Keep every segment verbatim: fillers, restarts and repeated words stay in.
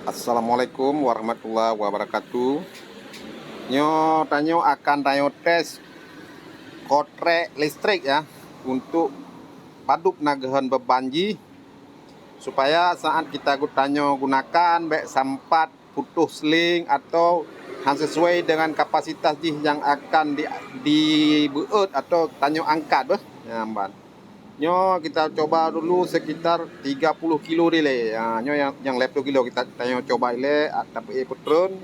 Assalamualaikum warahmatullahi wabarakatuh. Nyoe tanyoe akan tanyoe tes kotrek listrik ya, untuk padub nageuhon beuban jih, supaya saat kita gu-, tanyoe gunakan bék sampat putôh seling atau han sesuai dengan kapasitas jih nyang akan di, dibeuet atau tanyoe angkat beuh. Nyan ban. Nyoe kita coba dulu sekitar tiga puluh kilo dilée. Ha, nyoe nyang, nyang lhée ploh kilo kita, tanyoe coba dilée, ah, tapeuék peutreun.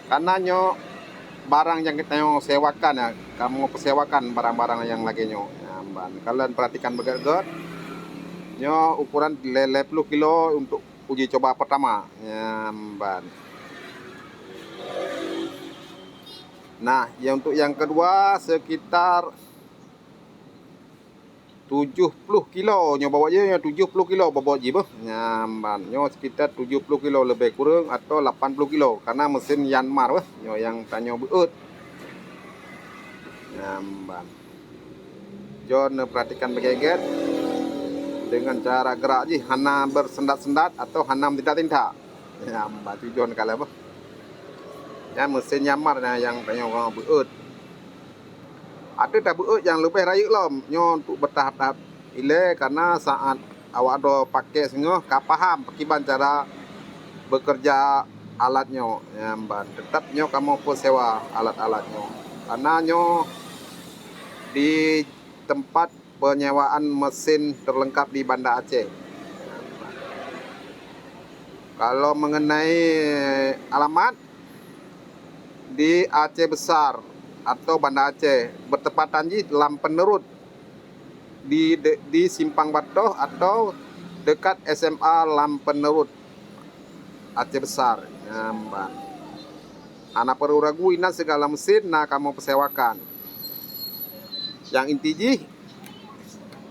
Karena nyoe barang nyang tanyoe sewakan ya, kamoe peusewakan barang-barang nyang lagée nyoe. Nyan ban. Kalian perhatikan beugét-gét. Nyoe ukuran lhée, lhée ploh kilo untuk uji coba pertama. Nyan ban. Nah, yang untuk yang kedua sekitar tujuh puluh kilo nyoe bobot jih, nyoe tujuh puluh kilo bobot jih beuh. Nyan ban. Nyoe sekitar tujuh puluh kilo lebih kurang atau lapan puluh kilo karena mesin Yanmar beuh. Nyoe nyang tanyoe beuet. Nyan ban. Jeuet neupeurhatikan beugét-gét dengan cara gerak jih hana beusendat-sendat atau hana meutinta-tinta. Nyan ban tujuan kala beuh. Nyan mesin Yanmar nyan nyang tanyoe beuet. Ateueh tabeuet nyang leubeh rayeuk lom nyoe untuk beutahap-tahap ilée, karena saat awak droe pakai singoh ka paham pakiban cara bekerja alat nyoe. Nyan ban, teutap nyoe kamoe peusewa alat-alat nyoe. Karena nyoe di tempat penyewaan mesin terlengkap di Banda Aceh. Kalau mengenai alamat, di Aceh Besar atau Banda Aceh, bertepatan jih Lam Peneurut di, de-, di Simpang Batoh atau dekat S M A Lam Peneurut, Aceh Besar. Nyan ban. Hana peureugu inan sigala mesin na kamoe peusewakan. Nyang inti jih,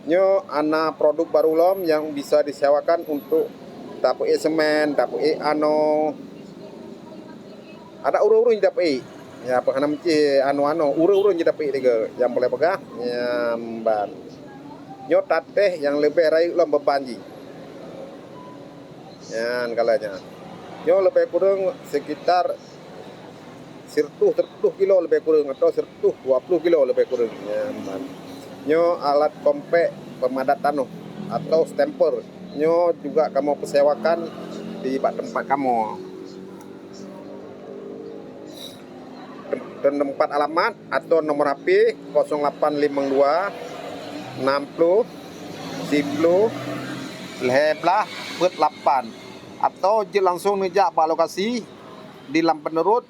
nyoe ana produk baru lom nyang bisa disewakan untuk tapeuék semen, tapeuék anoe. Ada ureuëng-ureuëng tapeuék. Ya, apa hana meucih anoe-anoe, ureuëng-ureuëng jih tapeuék tiga. Nyang boleh peugah, nyan ban. Nyoe tatéh nyang leubeh rayeuk lom beuban jih. Nyan kalanya. Nyoe leubeh kureueng sekitar sireutoh, sireutoh kilo leubeh kureueng atau sireutoh dua puluh kilo leubeh kureueng. Nyan ban. Nyoe alat kompek pemadat tanoh atau stamper. Nyoe juga kamoe peusewakan di bak teumpat kamoe. Tem-, tempat alamat atau nomor H P kosong lapan limong dua enam puluh siploh lhée blaih peuet lapan, atau jeuet langsung neujak bak lokasi di Lam Peneurut,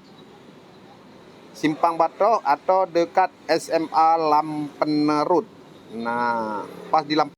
Simpang Batoh atau dekat S M A Lam Peneurut. Nah, pas di Lam